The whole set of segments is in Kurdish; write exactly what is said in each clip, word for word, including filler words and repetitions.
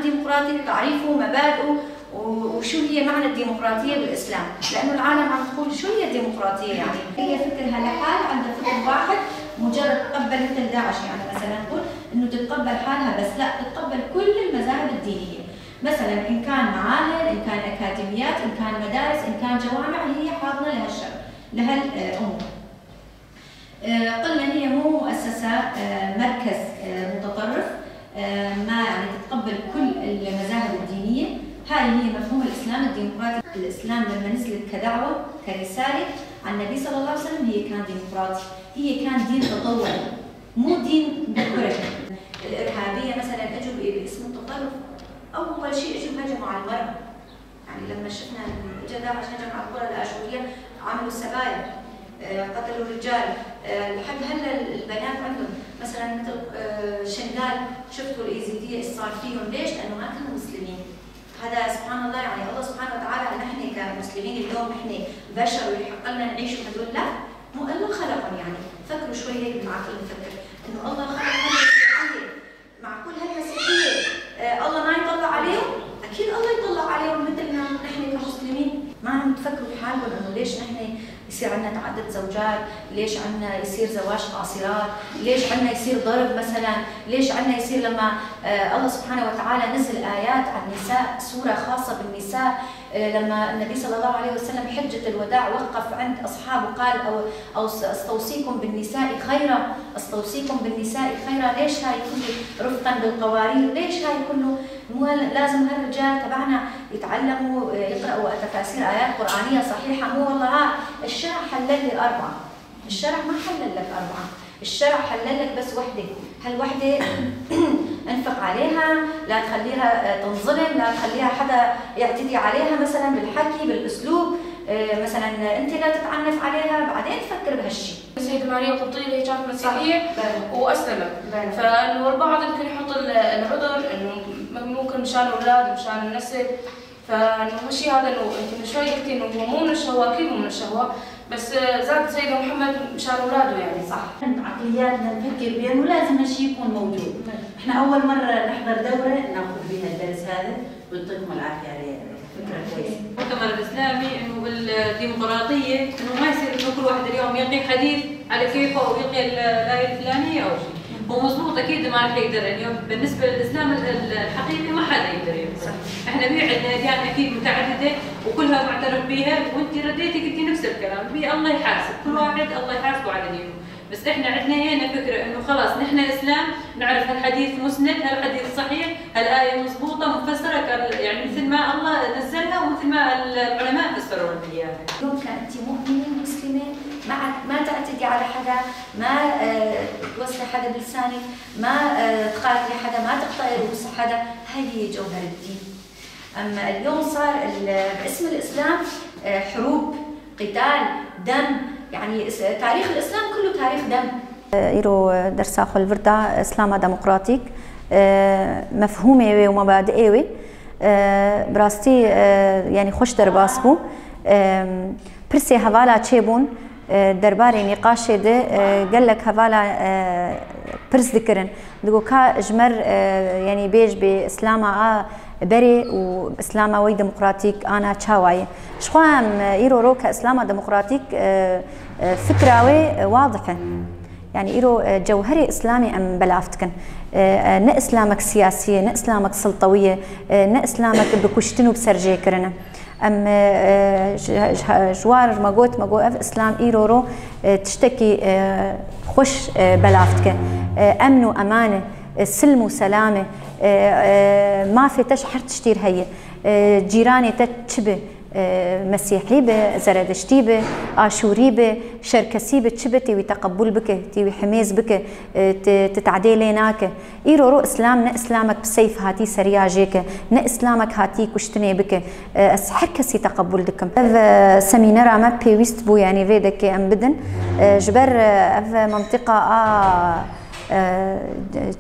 الديمقراطي، تعريفه، مبادئه، و-، وشو هي معنى الديمقراطية بالإسلام؟ لأنه العالم عم تقول: "شو هي الديمقراطية يعني؟" هي فكرها لحال، عندها فكر واحد، مجرد تقبل مثل داعش، يعني مثلًا نقول إنه تتقبل حالها بس، لا، تتقبل كل المذاهب الدينية. مثلًا إن كان معاهد، إن كان أكاديميات، إن كان مدارس، إن كان جوامع، هي حاضنة لهالشر، لهالأمور. آه، قلنا هي مو مؤسسة، آه، مركز، آه، متطرف، آه، ما يعني تتقبل كل المذاهب الدينية. هاي هي مفهوم الإسلام الديمقراطي. الإسلام لما نزلت كدعوة، كرسالة عن النبي صلى الله عليه وسلم، هي كان ديمقراطي، هي كان دين تطوري، مو دين بكرة. الإرهابية مثلًا اجوا ب-، باسم التطرف، أول شيء اجوا هجموا على المرأة. يعني لما شفنا إنه اجى داعش هجم على القرى الآشورية، عملوا سبايا، آه، قتلوا الرجال، آه، لحد هلا البنات عندهم مثلًا مثل، آه، شنغال، شفتوا الإيزيدية ايش صار فيهم؟ ليش؟ لأنه ما كانوا مسلمين. هذا سبحان الله، يعني الله سبحانه وتعالى، نحن كمسلمين اليوم نحن بشر ويحق لنا نعيش وهدول لا، مو الله خلقهم يعني. فكروا شوي هيك بالعقل نفكر، إنه الله خلق هذه الشرعية، معقول هالمسيحية، آه، الله ما يطلع عليهم؟ أكيد الله يطلع عليهم مثلنا نحن كمسلمين. ما عم تفكروا بحالكم إنه ليش نحن يصير عنا تعدد زوجات؟ ليش عنا يصير زواج قاصرات؟ ليش عنا يصير ضرب مثلًا؟ ليش عنا يصير لما، آه، الله سبحانه وتعالى نزل آيات عن النساء، سورة خاصة بالنساء، آه، لما النبي صلى الله عليه وسلم حجة الوداع وقف عند أصحابه قال: "أو، أو أستوصيكم بالنساء خيرا، أستوصيكم بالنساء خيرا". ليش هاي كله رفقًا بالقوارير؟ ليش هاي كله؟ مو لازم هالرجال تبعنا يتعلموا، آه، يقرأوا تفاسير آيات قرآنية صحيحة؟ مو والله، ها، الشرع حلل لي أربعة. الشرع ما حلل لك أربعة، الشرع حلل لك بس وحدة. هالوحدة انفق عليها، لا تخليها، آه، تنظلم، لا تخليها حدا يعتدي عليها مثلًا بالحكي، بالأسلوب. آه، مثلًا أنت لا تتعنف عليها، بعدين تفكر بهالشي. السيدة ماريا قبطية اللي هي كانت مسيحية، بلى. وأسلمت. بلى. فإنه البعض يمكن يحط ال-، العذر إنه ممكن مشان الأولاد، مشان النسل. فإنه هالشي هذا إنه أنت من شوي قلتي إنه هو مو من الشهوة، أكيد مو من الشهوة، بس، آه، زاد سيدنا محمد مشان أولاده، يعني. صح. عقلياتنا نفكر بأنه لازم هالشي يكون موجود. نعم. إحنا أول مرة نحضر دورة ناخذ بها الدرس هذا، ويعطيكم العافية عليه، فكرة كويسة. المؤتمر الإسلامي إنه بالديمقراطية إنه ما يصير إنه كل واحد اليوم يلقي حديث على كيفه أو يلقي ال-، الآية الفلانية أو شيء. هو مزبوط، أكيد ما رح يقدر. يعني، بالنسبة للإسلام ال-، ال-، الحقيقي ما حدا يقدر يعمل. صح. إحنا في عندنا أديان أكيد متعددة وكلها معترف بيها، وأنت رديتي قلتي نفس الكلام، في الله يحاسب، كل واحد الله يحاسبه على دينه. بس إحنا عندنا هنا فكرة إنه خلاص نحن إسلام، نعرف هالحديث مسند، هالحديث صحيح، هالآية مزبوطة مفسرة كال-، يعني مثل ما الله نزلها ومثل ما ال-، العلماء فسروا لنا إياها. اليوم كأنت مؤمنة مسلمة، ما عت-، ما تعتدي على حدا، ما، آه، توسعي حدا بلسانك، ما، آه، تقاتلي حدا، ما تقطعي رؤوس حدا. هاي هي جوهر الدين. أما اليوم صار ال-، باسم الإسلام، آه، حروب، قتال، دم. يعني، اس-، تاريخ الإسلام كله تاريخ دم. Îro dersa xwe li vir da Îslama demokratîk, e, mefhûmê wê û mebadiê wê, e, bi rastî, e, yanî xweş derbas bû. E, pirsê hevala çêbûn, e, derbarê nîqaşê de, e, gelek hevala, e, pirs dikirin. Digo ka ji me re, e, yanî bêj bê Îslama a berê û Îslama wê demokratîk ana çawa ye? Ji xwe em, e, îro ro ke Îslama demokratîk, e, e, fikra wê, e, wadih e. Yanî îro, e, cewherê Îslamê em belav dikin. E, e, ne Îslamek siyasî ye, ne Îslamek siltewî ye, e, ne Îslamek bi kuştin û bi serjêkirin e. Em, e, e, ji, ji, ji war me got, me got ev Îslam îro ro, e, tiştekî, e, xweş, e, belav dike. E, emn û eman e, e, silm û selam e, e, e, mafê te ji her tiştî re heye. E, cîranê te çi be, e, mesîhî be, zerediştî be, aşûrî be, şerkesî be, çi be, tê wî teqebûl bike, tê wî himêz bike, e, ti, ti tadê lê nake. Îro ro Îslam ne Îslamek bi seyf hatî seriya jêke, ne Îslamek hatî kuştinê bike. E, ez her kesî teqebûl dikim. Ev, e, semînera me pêwîst bû, yanî vê dekê em bidin. E, ji ber, e, ev mentiqa a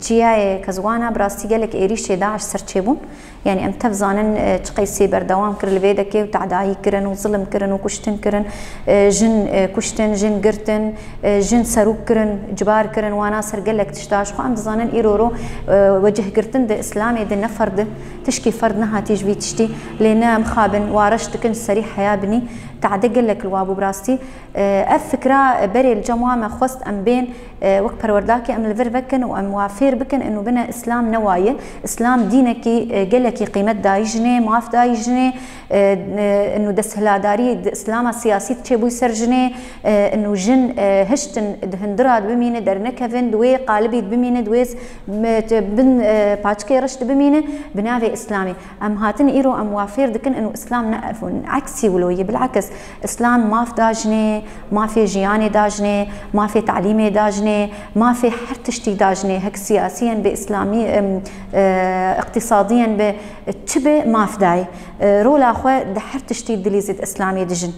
Çiyayê Kezwana bi rastî gelek êrîşê DAIŞ ser çêbûn. Yanî em tev zanin, e, çiqeysî berdewam kir li vê dekê û tedayî kirin û zilim kirin û kuştin kirin. E, jin, e, kuştin, jin girtin, e, jin serok kirin, cibar kirin, wana ser gelek tişt da. Ji xwe em dizanin îro ro, e, wecihgirtin di Îslamê de ne ferd e, tişkî ferd nehatî ji vî tiştî. Lê ne em xabin, wa reş dikin ji serî heya binî. Tade gelek li wa bû bi rastî. E, ev fikra berê li cem wa me xwest em bên, e, wek perwerdakê em li vir vekin û em wa fêr bikin, inu bine Îslam ne wa ye. Îslam dînekî, e, gelekî qîmet dayî jinê, maf dayî jinê, e, e, inu desthiladarî di Îslama siyasî çêbûyî ser jinê, e, inu jin, e, hiştin di hundira dibimîne, dernekevin, di wê qalibî dibimîne, di wê s-, me-, te-, bin, e, paçikê reş dibimîne, bi navê Îslamê. Em hatin îro em wa fêr dikin, inu Îslam ne ev, eksî wilo ye, bilekis. Îslam maf da jinê, mafê jiyanê da jinê, mafê telîmê da jinê, mafê her tiştî da jinê, hek siyasî yên bi îslamî, em, e, îqtîsadî yên bi çi bi maf dayê. E, rola xwe di her tiştî dilîzî di Îslamê dijin.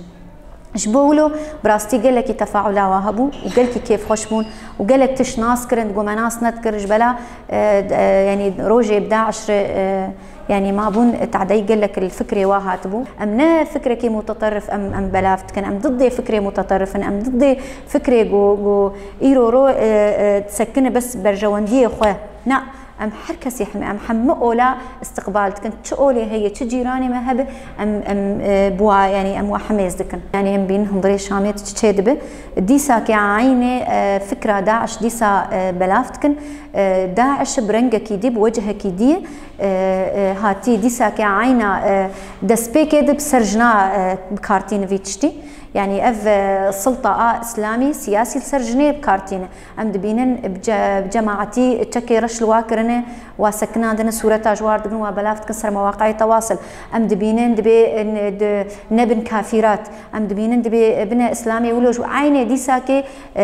Ji bo wilo bi rastî gelekî tefaula wa hebû û gelkî kêfxweş bûn û gelek tişt nas kirin, digo me nas nedikir ji bela, e, e, yanî rojê bi DAIŞ re, e, Yanî mabûn tadeyî gelek li fikrê wa hatibû. Em ne fikrekî muteterif em, em belav dikin. Em diddê fikrê muteterif in. Em diddê fikrê ku, ku îro ro, e, e, disekine bes berjewendiyê xwe. Na, em her kesî heme, em heme ola istiqbal dikin. Çi olê heye, çi cîranê me hebe, em, em, e, bi wa, yanî em wa hemêz dikin. Yanî em bîn hundirê Şamê çi çê dibe. Dîsa ke aynê, e, fikra DAIŞ dîsa, e, belav dikin. E, DAIŞ bi rengekî dî, bi wecihekî dî, e, e, hatî dîsa ke ayna, e, destpêkê de bi ser jina, e, bi kar tîne vî tiştî. Yanî ev, e, silta a îslamî, siyasî li ser jinê bi kar tîne. Em dibînin bi ce-, bi cemaetî çekê reş li wa kirine, wa sekinandine, sûreta ji war dibin, wa belav dikin ser mewaqeyê tewasil. Em dibînin dibê, e, ne-, di-, nebin kafîrat. Em dibînin dibê bine Îslamê wilo ji eynê dîsakê, e,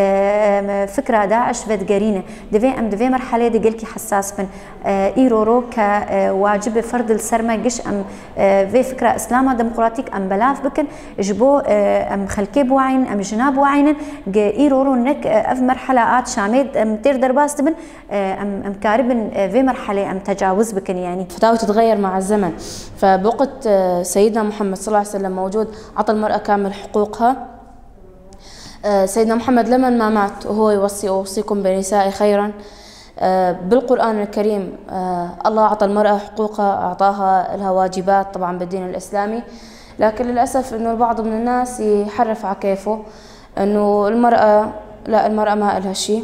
em, fikra DAIŞ vedigerîne. Divê em di vê merhelê de gelkî hesas bin. E, îro ro ke, e, wacibê ferd li ser me giş em, e, vê fikra Îslama demokratîk em belav bikin. Ji bo, e, em xelkê biwayînin, em jina biwayînin. Ge îro ro nek, e, ev merhela a di Şamê em têr derbas dibin, e, em, em karibin, e, vê merhelê em tecawiz bikin yanî. فتاوي تتغير مع الزمن. فبوقت، آه، سيدنا محمد صلى الله عليه وسلم موجود، عطى المرأة كامل حقوقها. آه، سيدنا محمد لمن ما مات وهو يوصي: "أوصيكم بنساء خيرا". آه، بالقرآن الكريم، آه، الله أعطى المرأة حقوقها، أعطاها لها واجبات طبعًا بالدين الإسلامي. لكن للأسف إنه البعض من الناس يحرف على كيفه، إنه المرأة، لا، المرأة ما إلها شي.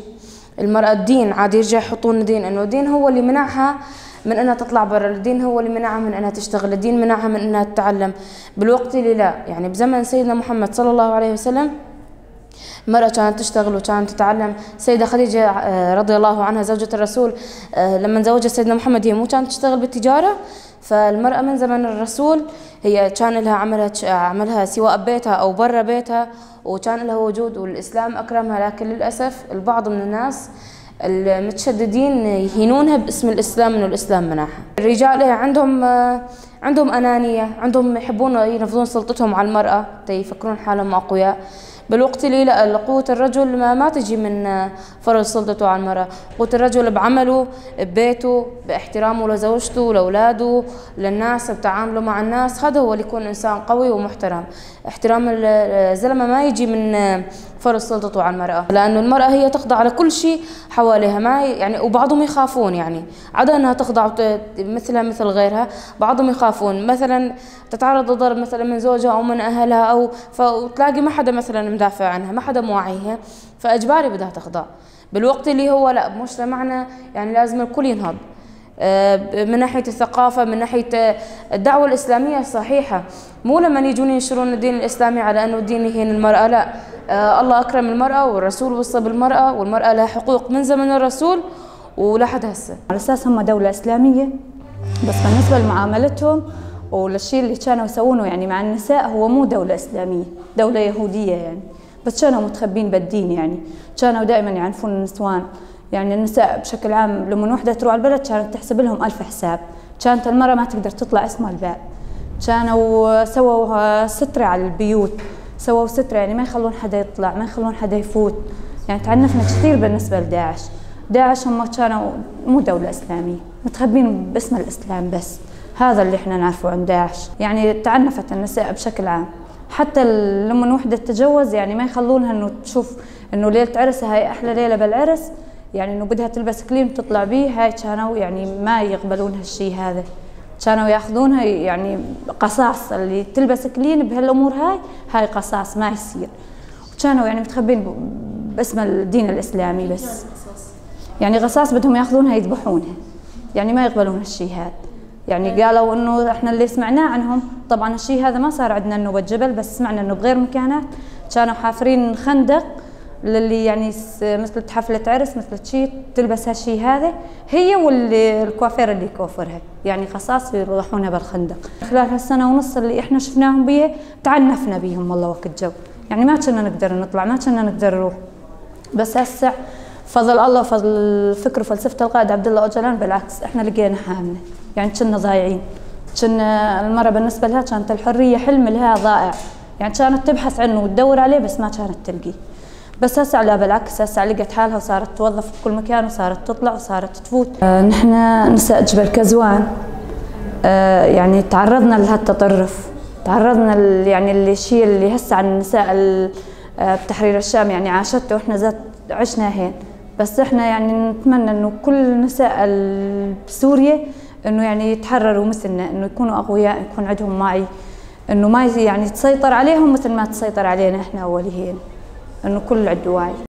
المرأة الدين، عاد يرجع يحطون الدين، إنه الدين هو اللي منعها من إنها تطلع برا، الدين هو اللي منعها من إنها تشتغل، الدين منعها من إنها تتعلم. بالوقت اللي لا، يعني بزمن سيدنا محمد صلى الله عليه وسلم، المرأة كانت تشتغل وكانت تتعلم. سيدة خديجة، آه، رضي الله عنها، زوجة الرسول، آه، لما زوجها سيدنا محمد، هي مو كانت تشتغل بالتجارة؟ فالمرأة من زمن الرسول هي كان لها عملها، عملها سواء ببيتها أو برا بيتها، وكان لها وجود، والإسلام أكرمها. لكن للأسف البعض من الناس المتشددين يهينونها باسم الإسلام، إنه الإسلام منعها. الرجال، إيه، عندهم، آه، عندهم أنانية، عندهم يحبون ينفذون سلطتهم على المرأة، تيفكرون حالهم أقوياء. بالوقت اللي لا، قوة الرجل ما، ما تجي من، آه، فرض سلطته على المرأة. قوة الرجل بعمله، ببيته، باحترامه لزوجته، لأولاده، للناس، بتعامله مع الناس. هذا هو اللي يكون إنسان قوي ومحترم. احترام ال-، الزلمة ما يجي من، آه، فرض سلطته على المرأة، لأنه المرأة هي تخضع لكل شيء حواليها. ما ي-، يعني، وبعضهم يخافون، يعني، عدا أنها تخضع وت-، مثلها مثل غيرها، بعضهم يخافون. مثلًا تتعرض لضرب مثلًا من زوجها أو من أهلها، أو ف-، وتلاقي ما حدا مثلًا مدافع عنها، ما حدا مواعيها، فإجباري بدها تخضع. بالوقت اللي هو لا، بمجتمعنا يعني لازم الكل ينهض. آه، من ناحية الثقافة، من ناحية، آه، الدعوة الإسلامية الصحيحة. مو لما يجون ينشرون الدين الإسلامي على أنه الدين يهين المرأة، لا. آه، الله أكرم المرأة والرسول وصى بالمرأة، والمرأة لها حقوق من زمن الرسول ولحد هسه. على أساس هم دولة إسلامية، بس بالنسبة لمعاملتهم وللشي اللي كانوا يسوونه يعني مع النساء، هو مو دولة إسلامية، دولة يهودية يعني. بس كانوا متخبين بالدين يعني، كانوا دائمًا يعنفون النسوان. يعني النساء بشكل عام لمن وحدة تروح على البلد كانت تحسب لهم ألف حساب، كانت المرأة ما تقدر تطلع اسمها الباب. كانوا سووا سترة على البيوت، سووا سترة يعني ما يخلون حدا يطلع، ما يخلون حدا يفوت. يعني تعنفنا كثير بالنسبة لداعش. داعش هم كانوا مو دولة إسلامية، متخبين باسم الإسلام بس. هذا اللي احنا نعرفه عن داعش. يعني تعنفت النساء بشكل عام. حتى ال- لما وحدة تتجوز، يعني ما يخلونها إنه تشوف إنه ليلة عرسها هاي أحلى ليلة بالعرس، يعني إنه بدها تلبس كلين وتطلع بيه، هاي كانوا يعني ما يقبلون هالشي هذا. كانوا ياخذونها يعني قصاص، اللي تلبس كلين بهالأمور هاي، هاي قصاص ما يصير. وكانوا يعني متخبين ب- باسم الدين الإسلامي بس. يعني قصاص بدهم ياخذونها يذبحونها، يعني ما يقبلون هالشي هذا. يعني قالوا إنه إحنا اللي سمعناه عنهم، طبعًا الشي هذا ما صار عندنا إنه بالجبل، بس سمعنا إنه بغير مكانات كانوا حافرين خندق للي يعني س- مثل حفلة عرس، مثل شي تلبس هالشي هذا، هي واللي الكوافير اللي يكوفرها، يعني قصاص يروحونها بالخندق. خلال هالسنة ونص اللي إحنا شفناهم بيها تعنفنا بيهم والله وقت جو، يعني ما كنا نقدر نطلع، ما كنا نقدر نروح. بس هسع فضل الله وفضل فكر وفلسفة القائد عبد الله أوجلان، بالعكس إحنا لقينا حالنا، يعني كنا ضايعين. كنا المرأة بالنسبة لها كانت الحرية حلم لها ضائع، يعني كانت تبحث عنه وتدور عليه بس ما كانت تلقيه. بس هسع لا، بالعكس هسع لقت حالها وصارت توظف بكل مكان وصارت تطلع وصارت تفوت. آه، نحن نساء جبل كزوان، آه، يعني تعرضنا لهالتطرف، تعرضنا ال- يعني الشيء اللي هسع النساء ال- آه، بتحرير الشام يعني عاشته وإحنا ذات عشنا هين. بس إحنا يعني نتمنى إنه كل نساء ال- بسوريا إنه يعني يتحرروا مثلنا، إنه يكونوا أقوياء، يكون عندهم وعي، إنه ما يزي- يعني تسيطر عليهم مثل ما تسيطر علينا إحنا أوليين، إنه كل عنده وعي.